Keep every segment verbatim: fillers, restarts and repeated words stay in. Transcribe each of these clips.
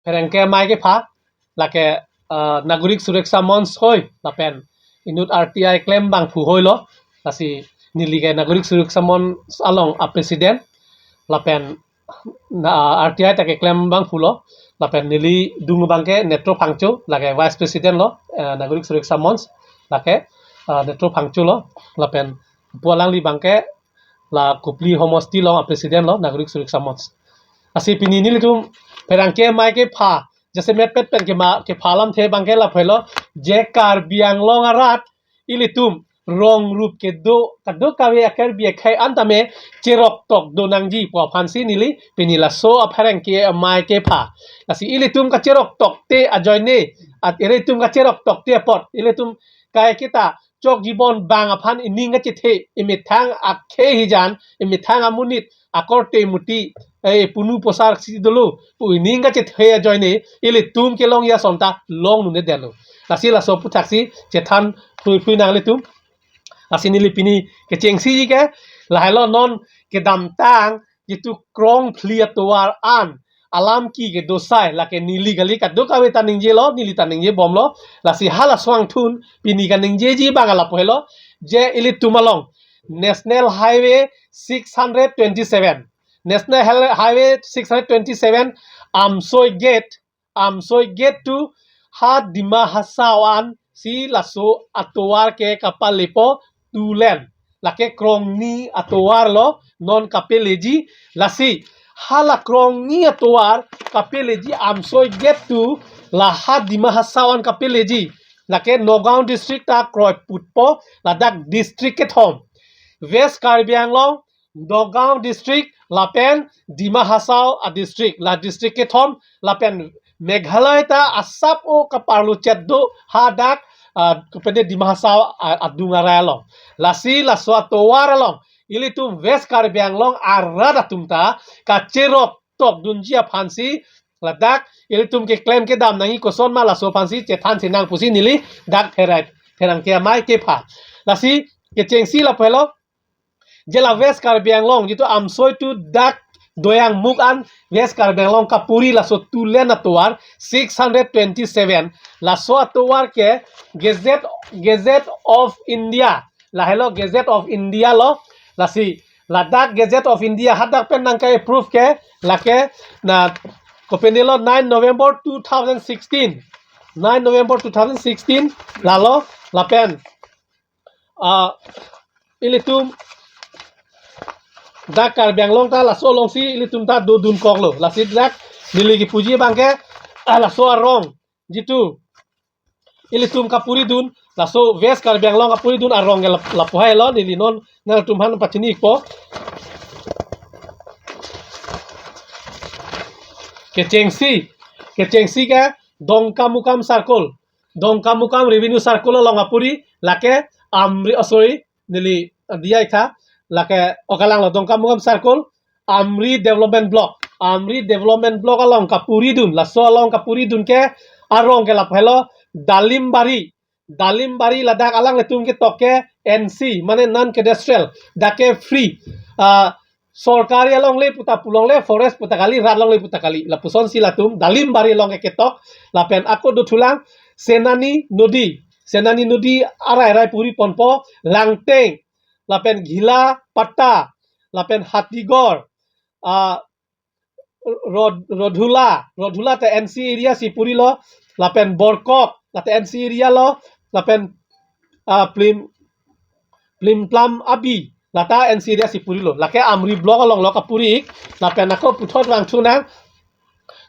pherangke amei kepha, lake, ah, Nagorik Suraksha Manch hoi, lapen inut R T I klem abangphu hoi lo, lasi neli ke Nagorik Suraksha Manch along a-president, lapen na, R T I ta keklem abangphu lo, lapen neli adung abangke Netro Phangcho, lake vice president lo, eh, Nagorik Suraksha Manch, lake, ah, Netro Phangcho lo, lapen pu alangli abangke la Kopili homosti along a-president lo, Nagorik Suraksha Manch. Lasi pini nelitum pherangke amei kepha, jasemet pet pen kema, kepha alamthe abangke lapu helo, je Karbi Anglong arat, ilitum rong rup kedo, kadokave a-Karbi akhei an tame cheroktok do nangji pu aphansi neli pini laso apherangke amei kepha. Lasi ilitum kacheroktok te ajoine, at ilitum kacheroktok te apot, ilitum kai kita chok jibon bang aphan ining kachethe, imethang akhei hijan, imethang amonit, akorte moti, eh, punu posar si dolo pu ining kachethe ajoine, ilitum kelongji ason ta long un-edetlo. Lasi laso aphuthaksi chethan phrui phrui nang ilitum. Lasi neli pini kechengsi ke, lahelo non kedamtang jitu krongphli atovar an alam ki kedo asai, lake neli kali, kadokave ta ningjelo, neli ta ningjebomlo. Lasi hala asonthot pini kaningjeji abang lapu helo, je ilitum along National Highway six hundred twenty-seven, National Hel-, Highway six hundred twenty-seven, Amsoi Gate, Amsoi Gate to ha Dima Hasao ansi laso atovar ke kapalepo two lane. Lake krongni atovar lo non kapeleji, lasi hala krongni atovar kapeleji Amsoi Gate to la ha Dima Hasao an kapeleji. Lake Nagaon district ta kroiputpo, ladak district kethom. West Karbi Anglong, Nagaon district, lapen Dima Hasao a-district, la district kethom, lapen Meghalaya ta asap o kaparluchet do hadak, ah, kopine Dima Hasao a-, adung arai along. Lasi laso atovar along ilitum West Karbi Anglong arat atum ta kacheroktok dunji aphansi ladak ilitum keklem kedam nangji, kosonma laso aphansi chethan sinang pusi neli dak pherai, pherangke amei kepha. Lasi kechengsi lapu helo, je la West Karbi Anglong jitu Amsoi to dak Doyangmukh an West Karbi Anglong kapuri laso two lane atovar six hundred twenty-seven, laso atovar ke Gazette, Gazette of India, lahelo Gazette of India lo. Lasi ladak Gazette of India hadak pen nangkai-approve ke, lake na kopine lo, nine November two thousand sixteen, nine November two thousand sixteen lalo, lapen ah, ilitum dak Karbi Anglong ta laso alongsi ilitum ta dodunkoklo. Lasi dak neli kipuji abangke, ah, laso arong jitu ilitum kapuridun, laso West Karbi Anglong kapuridun arong ke lap-, lapu helo, neli non nangtum aphan pachini-ikpo. Kechengsi, kechengsi ke Dongkamukam Circle, Dongkamukam Revenue Circle along apuri, lake Amri, oh, sorry, neli, ah, diya-ik tha, lake, oh, kalang lo, Dongkamukam Circle, Amri Development Block, Amri Development Block along kapuridun, laso along kapuridun ke arong ke lapu helo, Dalimbari, Dalimbari, ladak alanglitum ketok ke N C, mane non cadastral, dak ke free, ah, sorkari alongle puta pu longle, forest puta kali, rat alongle puta kali. Lapusonsi latum Dalimbari along ke ketok, lapen ako dothulang Senani Nodi, Senani Nodi arai arai puri ponpo, Langteng, lapen Ghila Patta, lapen Hatigor, ah, Rod-, Rodhula, Rodhula ta N C area si purilo, lapen Borkok, la ta N C area lo, lapen, ah, Plim, Plimplam Abi, la ta N C area si purilo. Lake Amri block along lo kapuri-ik, lapen ako puthot vangthu nang,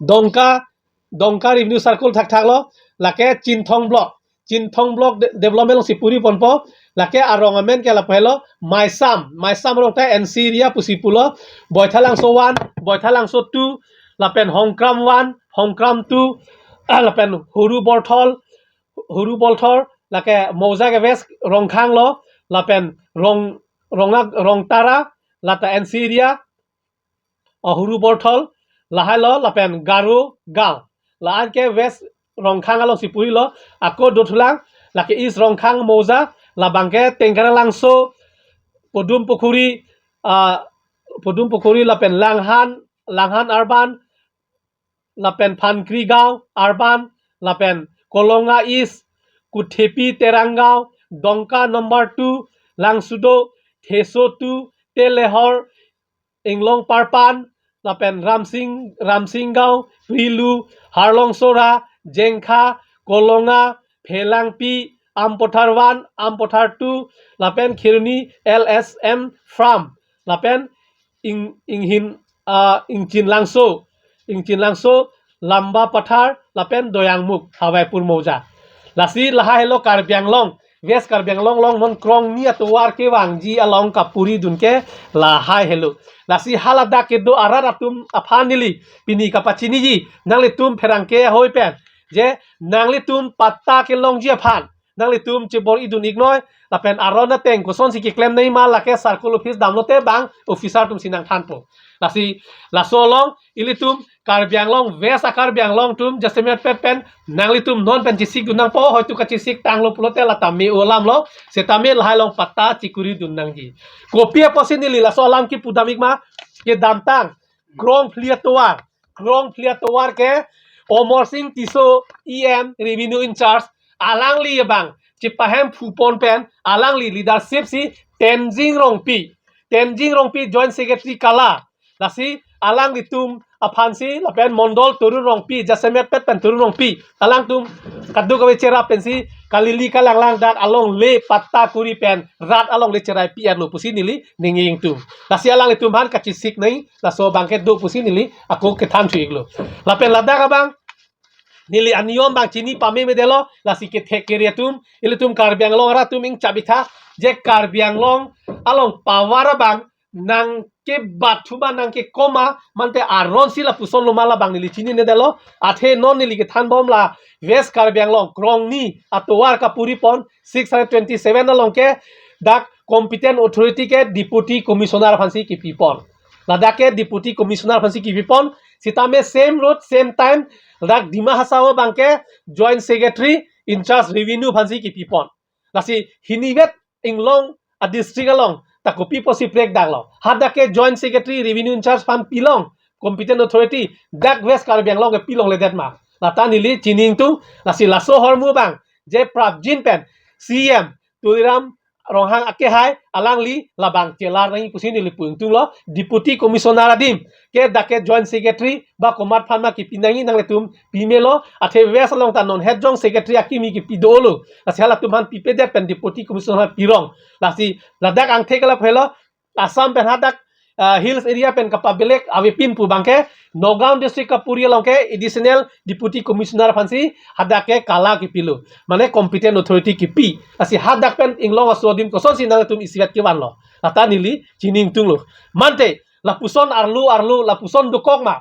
Dongka, Dongka Revenue Circle thakthak lo, lake Chinthong block, Chinthong block de-, development alongsi puri ponpo, lake arong amen ke lapu helo, Maisam, Maisam arong ta N C area pusi pulo, Boithalangso one, Boithalangso two, lapen Hongkram one, Hongkram two, ah, lapen Huru Borthol, Huru Borthol, lake Mouza ke West Rongkhang lo, lapen Rong, Rongak, Rongtara, la ta N C area, ah, Huru Borthol, lahai lo, lapen Garo Gaon. La-an ke West Rongkhang alongsi purilo, ako dothulang, lake East Rongkhang Mouza, labangke Tengkaralangso, Podum Pukhuri, ah, Podum Pukhuri lapen Langhan, Langhan Urban, lapen Phankri Gaon, Urban, lapen Kolonga East, Kuthepi Terang Gaon, Dongka number two, Langsudo, Theso two, Telehor, Inglong Parpan, lapen Ramsing, Ramsing Gaon, Prilu, Harlong Sora, Jengkha, Kolonga, Phelangpi, Ampothar one, Ampothar two, lapen Kheroni L S M Farm, lapen Ing, Inghin, ah, Ingchin Langso, Ingchin Langso, Lamba Pathar, lapen Doyangmukh, Hawaipur Mouza. Lasi lahai helo Karbi Anglong, West Karbi Anglong along non krongni atovar kevangji along kapuri dun ke lahai helo. Lasi haladak kedo arat atum aphan neli pini kapachiniji, nanglitum pherangke ahoi pen, je nanglitum patta kelongji aphan nanglitum chebor-i dun iknoi, lapen aron ateng kosonsi keklem nangji ma lake circle office damlote bang officer atumsi nangthanpo. Lasi laso along ilitum Karbi Anglong, West a-Karbi Anglong atum jasemet pet pen nanglitum non pen chesik dun nangpo, hoitu kachesik tanglo pulote la tame alamlo, setame lahai along patta chekuri dun nangji. Kopi apotsi neli laso alam kepu dam ik ma, kedamtang krongphli atovar, krongphli atovar ke Amarsing Tisso E M, Revenue in Charge, alangli abang chepahemphu pon pen alangli leadership si Tenzing Rongpi, Tenzing Rongpi Joint Secretary Kala, lasi alanglitum aphansi lapen Mondol Torun Rongpi, jasemet pet pen Torun Rongpi, alangtum kadokave cherap pensi kalili kalanglang dak alongle patta kuri pen rat alongle cherai pi-etlo pusi neli ningje ingtung. Lasi alanglitum aphan kachesik nangji laso abang ke do pusi neli ako kethan thu iklo. Lapen ladak abang neli aniyom abang chini pame me detlo, lasi kethek kere atum, ilitum Karbi Anglong arat atum ingchap ik tha, je Karbi Anglong along power abang nangkebat thu ma nangkekom ma, mante aronsi lapuson lo ma labang neli chinine detlo. Athe non neli kethan bom la West Karbi Anglong krongni atovar kapuri pon six hundred twenty-seven along ke dak competent authority ke Deputy Commissioner aphansi kepi pon. Ladak ke Deputy Commissioner aphansi kepi pon, sitame same road, same time, ladak Dima Hasao abang ke Joint Secretary in Charge Revenue aphansi kepi pon. Lasi hini vet inglong a-district along ta kopi apotsi break daklo. Hadak ke Joint Secretary Revenue in Charge aphan pilong, competent authority, dak West Karbi Anglong ke pilongledet ma, lata neli chini ingtung. Lasi laso ahormu abang je prapjin pen C M Tuliram Ronghang akehai alangli labang chelar nangji pusi neli pu ingtunglo. Deputy Commissioner adim ke dak ke Joint Secretary ba komat aphan ma kepi nangji, nanglitum pimelo. Athe West along ta non het jong Secretary akimi kepi dolo, lasi halatum aphan pipedet pen Deputy Commissioner aphan pirong. Lasi ladak angthek alap helo, Assam pen hadak, ah, hills area pen kapabelek avepin pu abang ke Nagaon district kapuri along ke Additional Deputy Commissioner aphansi hadak ke Kala kepilo, mane competent authority kepi. Lasi hadak pen inglong aso adim kosonsi nangtum isivet kevanlo, lata neli chini ingtunglo. Mante lapuson arlo arlo lapuson dokok ma,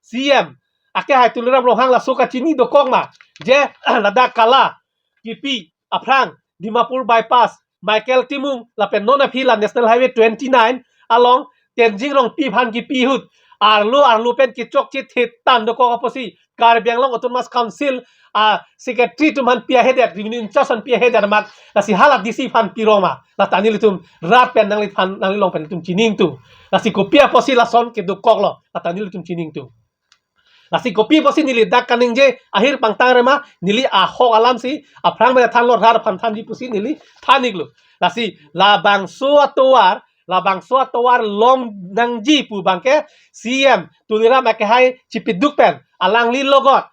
C M akehai Tuliram Ronghang laso kachini dokok ma, je ladak Kala kepi aphrang Dimapur Bypass, Michael Timung, lapen non aphi la National Highway twenty-nine along Tenzing Rongpi aphan kepi ahut arlo arlo pen kechokche thetan dokok apotsi Karbi Anglong Autonomous Council a-secretary atum aphan pi ahedet, revenue in charge aphan pi ahedet amat, lasi hala D C aphan pirong ma, lata nelitum rat pen nangliphan nanglilong pen itum chini ingtung. Lasi kopi apotsi lason kedokoklo, lata nelitum chini ingtung. Lasi kopi apotsi neli dak kaningje ahir pangtang re ma, neli ahok alamsi aphrang me thanlo, rat aphan thanji pusi neli than iklo. Lasi labangso atovar, labangso atovar long nangji pu abang ke C M Tuliram akehai chipiduk pen alangli logot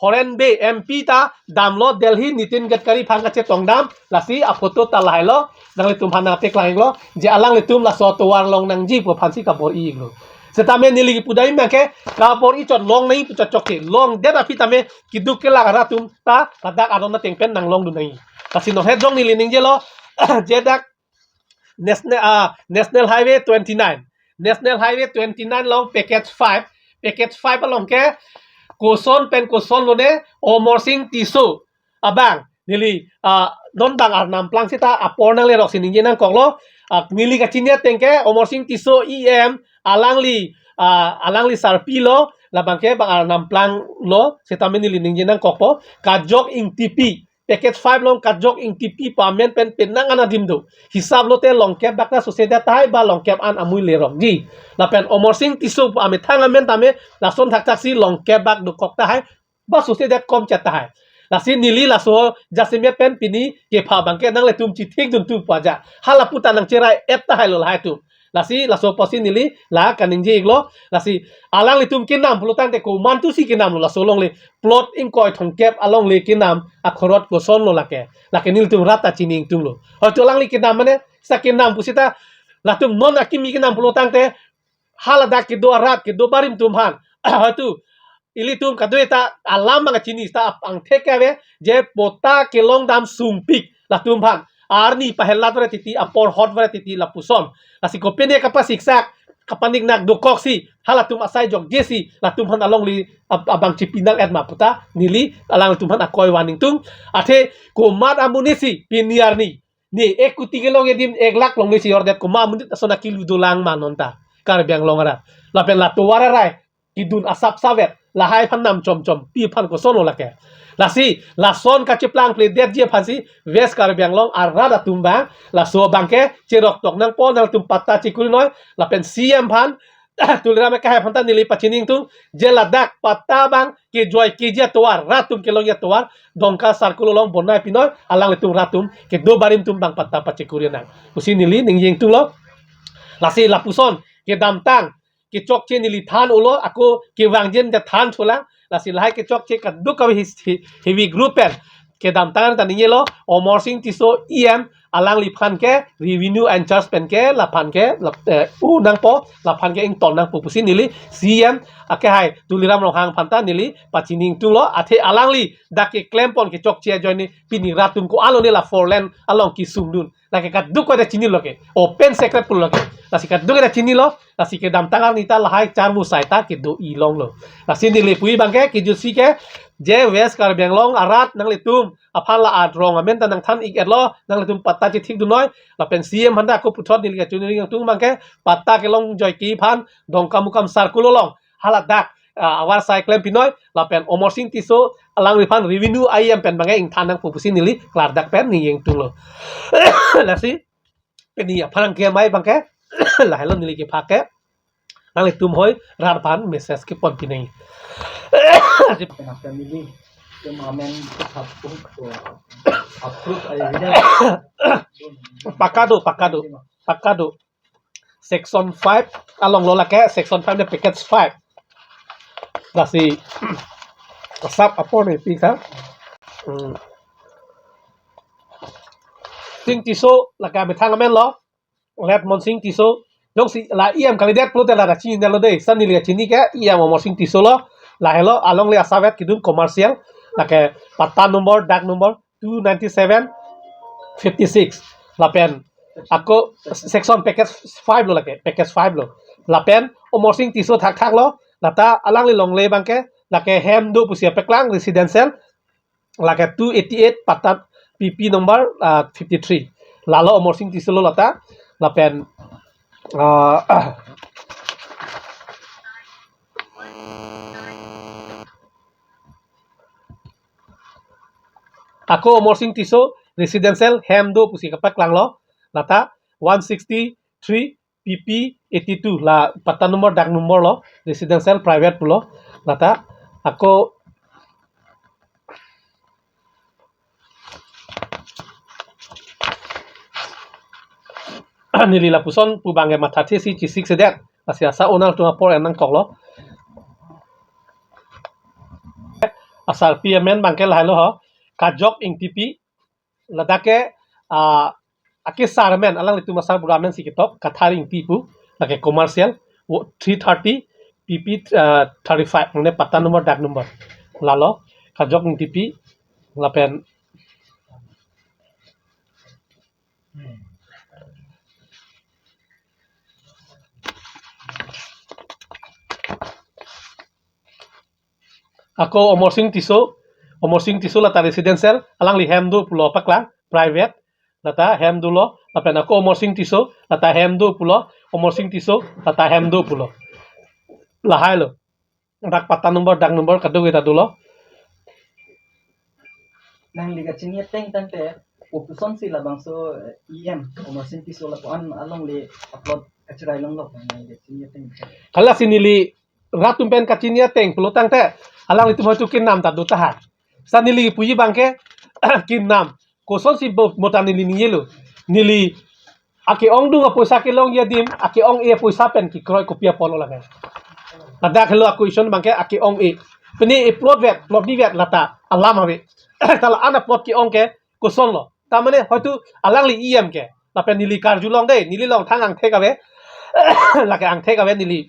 Horen Bey M P ta damlo, Delhi Nitin Gadkari aphan kachetong dam, lasi aphoto ta lahailo, nanglitum aphan nangteklang iklo, je alanglitum laso atovar long nangji pu aphansi kabor-i iklo. Setame neli kipu dam abang ke kabor-i chot long nangji pu chot chokche, longdet aphi tame keduk kelak arat atum ta ladak aron ateng pen nanglong dun nangji. Lasi non het jong neli ningjelo, je dak National, ah, National Highway twenty-nine. National Highway twenty-nine along package five. Package five along ke koson pen koson lone Amarsing Tisso abang. Neli, ah, non bang arnam plang seta apor nanglerok si ningje nangkoklo. Ah, neli kachini ateng ke Amarsing Tisso E M alangli, ah, alangli sarpi lo, labang ke bang arnam planglo, setame neli ningje nangkokpo. Kajok Ingtipi, package five along Kajok Ingtipi pu amen pen penang an adim do. Hisap lote longkep bak ta sose det tahai ba longkep an amui lerokji. Lapen Omorsing Tisso pu amethang amen tame lason thakthak si longkep bak dokok tahai ba sose det kom chet tahai. Lasi neli laso jasemet pen pini kepha abangke nanglitum chithik duntu pu aja. Hala puta nangcherai et tahai lo lahai atum. Lasi laso apotsi neli la kaningje iklo. Lasi alanglitum kenam pulotangte komantu si kenam lo laso alongle plot ingkoi thomkep alongle kenam akhorot koson lo lake. Lake nelitum rat ta chini ingtung lo. Hoito alangli kenam mane sa kenam pusita latum non akimi kenam pulotangte haladak kedo arat kedo barim atum aphan. Hoito ilitum kadokave ta alam abang chini seta apangthek ave je patta kelong dam sungpik latum aphan. Arni pahelat varet titi, apor hot varet titi lapuson. Lasi kopine kapasiksak, kapaniknak dokok si, halatum asai jokje si, latum aphan alongle ab-, abang chipi nang-et ma puta, neli alangtum aphan akoi van ingtung. Athe komat amonit si, pini arni ne ek kuti kelong adim ek lakh longle si jordet, komat amonit ason akilu dolang ma non ta Karbi Anglong arat. Lapen la tovar arai kedun asap savet lahai aphan nam chomchompi aphan koson lo lake. Lasi lason kacheplangpledetji aphansi West Karbi Anglong arat atum abang laso abangke cheroktok nangpo, nangtum patta chekuri noi. Lapen C M aphan Tuliram Ronghang aphan ta neli pachini ingtung je ladak patta abang kejoikeji atovar, rat atum kelongji atovar, Dongka circle along bonai pi noi, alanglitum rat atum kedo barim atum abang patta pachekuri nang pusi neli ningje ingtung lo. Lasi lapuson kedamtang kechokche neli than ulo, ako kevangji ta than thulang. Lasi lahai kechokche kadokave his-, hi-, heavy group pen kedamtang ta ningjelo, Omorsing Tisso E M alangliphan ke revenue in charge pen ke laphan ke lap-, eh, u nangpo, laphan ke ington nangpo pusi neli C M akehai Tuliram Ronghang aphan ta neli pachini ingtung lo. Athe alangli dak keklempon kechokche ajoine pini rat atum ko-an lone la four lane along kesung dun. Lake kadokave ta chinilo ke. Open secret pulo ke. Lasi kadokave ta chinilo. Lasi kedamtang arni ta lahai charvo sai ta kedo-i longlo. Lasi neli pu-i abangke kejutsi ke je West Karbi Anglong arat nanglitum aphan la adrong amen ta nangthan ik-etlo, nanglitum patta chethik dun noi. Lapen C M aphan ta ako puthot neli kachiningri ingtung abangke patta kelong joike aphan Dongkamukam circle along haladak, ah, avarsai klem pi noi, lapen Omorsing Tisso alangliphan revenue E M pen abangke ingthan nangpo pusi neli klardak pen neli ingtung lo. Lasi pini aphrang ke amei abangke lahelo neli kepha ke. Nanglitum hoi rat aphan message kepon pi nang. Kena family, kemamen, approve, approve, ayo, ini. Patta do, patta do, patta do. Section five along lo lake, section five ne package five. Lasi asap apor ne pi ka. Hmm. Sing Tisso lake amethang amen lo. Let Monsing Tisso. Jongsi la E M kandidat pulote la chinilo dei. Sa neli kachini ke E M Omorsing Tisso lo. Lahelo alongle asavet kedun commercial. Lake patta number, dag number two ninety-seven fifty-six. Lapen ako section package five lo lake, package five lo. Lapen Omorsing Tisso thakthak lo, lata alangli longle abangke, lake hem do pusi paklang residential, lake two eighty-eight patta P P number, ah, fifty-three. Lalo Omorsing Tisso lo lata, lapen, ah, ako Omorsing Tisso residential hem do pusi kapaklang lo, lata one sixty-three P P eighty-two la patta number, dag number lo, residential private pulo, lata ako neli lapuson pu abangke mathathe si chesik sedet, lasi asa onal tung apor en nangkok lo. Asarpi amen abangke lahelo ho, Kajok Ingtipi, ladak ke, ah, akesar amen, alanglitum asarbura amen si ketok, Kathar Ingti pu, lake commercial, wo-, three thirty, P P, ah, thirty-five, mane patta number, dag number. Lalo, Kajok Ingtipi, lapen, ako Omorsing Tisso, Omorsing Tisso lata residential, alangli hem do pulo paklang, private, lata hem dolo, lapen ako Omorsing Tisso, lata hem do pulo, Omorsing Tisso, lata hem do pulo. Lahai lo. Dak patta number, dag number, kadokave ta dolo. Nangli kachini ateng tangte, o kosonsi labangso, eh, E M, Amarsing Tisso lapu-an alongle upload kachirai longlo, nangli kachini ateng. Hala si neli rat atum pen kachini ateng pulo tangte, alanglitum hoitu kenam ta do taha. Sa neli puji abangke, kenam. Kosonsi bo mota neli ningjelo. Neli ake-ongdung apoisa kelongji adim, ake-ong-e apoisa pen kekroi kopi apotlo lake. Ladak helo a-question abangke ake-ong-e. Pini e-plot vet, plot ni vet lata alam ave. Ta la-an a-plot ke-ong ke kosonlo. Ta mane hoitu alangli E M ke. Lapen neli karjulong dei, neli along thang angthek ave. Lake angthek ave neli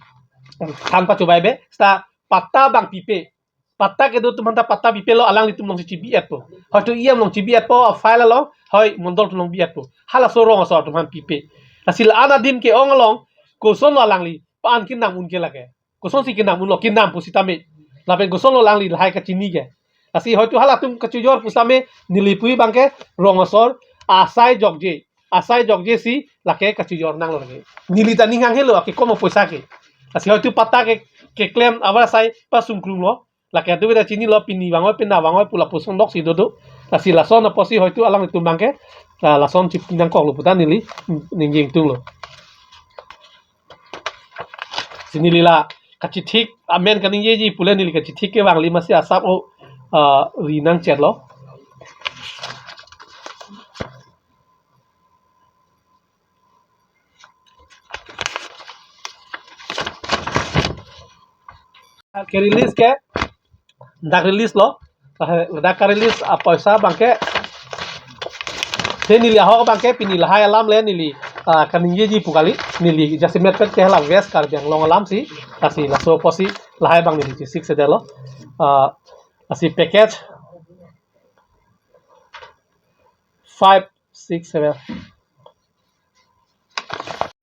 than pachobai ave. Seta patta abang pipe. Patta kedo atum aphanta patta pipelo, alanglitum alongsi chibi-etpo. Hoitu E M along chibi-etpo, file along, hoi mondol atum along bi-etpo. Halaso rong asor atum aphan pipe. Lasi la-an adim ke-ong along, kosonlo alangli, pa-an kenam un ke lake. Kosonsi kenam unlo, kenam pusitame. Lapen kosonlo alangli lahai kachini ke. Lasi hoitu halatum kachijor pusitame, neli puji abangke rong asor, asai jokje. Asai jokje si lake kachijor nanglo lake. Neli ta ning hang helo ake kom apoisa ke. Lasi hoitu patta ke, keklem abar asai pasungkrunglo. Lake atu beda chinilo, pini vangoi, pina vangoi pu lapuson doksi dodo. Lasi lason apotsi hoitu alanglitum abangke, ah, lason chipti nangkoklo puta neli ningje ingtunglo. Si neli la kachithik amen kaningjeji pule neli kachithik kevangli masi asap o, ah, ri nangchetlo. Ke-release ke dak release lo. Ladak ka-release apoisa abangke, he neli ahok abangke pini lahai alam le neli, ah, kaningjeji pu kali, neli jasemet pet ke hala West Karbi Anglong alamsi, lasi laso apotsi lahai abang neli chisik sedetlo. Ah, lasi package five six seven.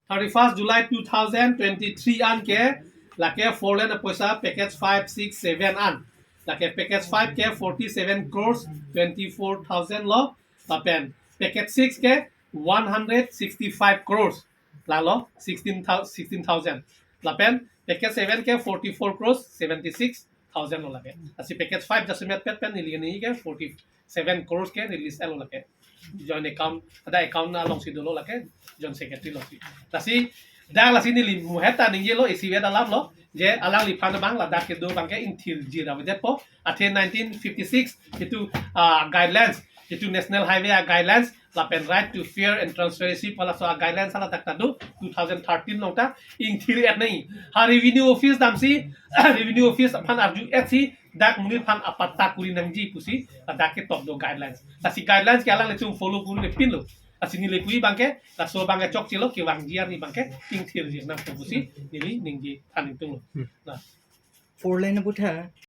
Thirty-first July two thousand twenty-three an ke lake four lane apoisa package five, six, seven an. Lake package five ke forty-seven crores twenty-four thousand lo. Lapen package six ke one hundred sixty-five crores. Lalo sixteen thousand, sixteen thousand. Lapen package seven ke forty-four crores seventy-six thousand lo lake. Lasi package five jasemet pet pen neli kani ke forty-seven crores ke release lo lake. Joint account, ada account alongsi dolo lake, joint secretary alongsi. Lasi, dak lasi neli muheta ningjelo, isivet alamlo, je alangliphan abang ladak kedo abangke ingthirjir avedetpo, athe nineteen fifty-six itum, ah, guidelines, itum National Highway a-guidelines, lapen Right to Fair and Transparency pu laso a-guidelines ladak ta do, two thousand thirteen along ta ingthir-et nangji. Ha revenue office damsi, revenue office aphan arju-etsi, dak monit aphan apatta kuri nangji pusi, ladak ketok do guidelines. Lasi guidelines ke alanglitum follow kurle pinlo. Lasi neli puji abangke, laso abangke chokchelo, kevangji arni abangke ingthirjir nangpo pusi neli ningje than ingtunglo. Hmm. Na. Four lane abutha.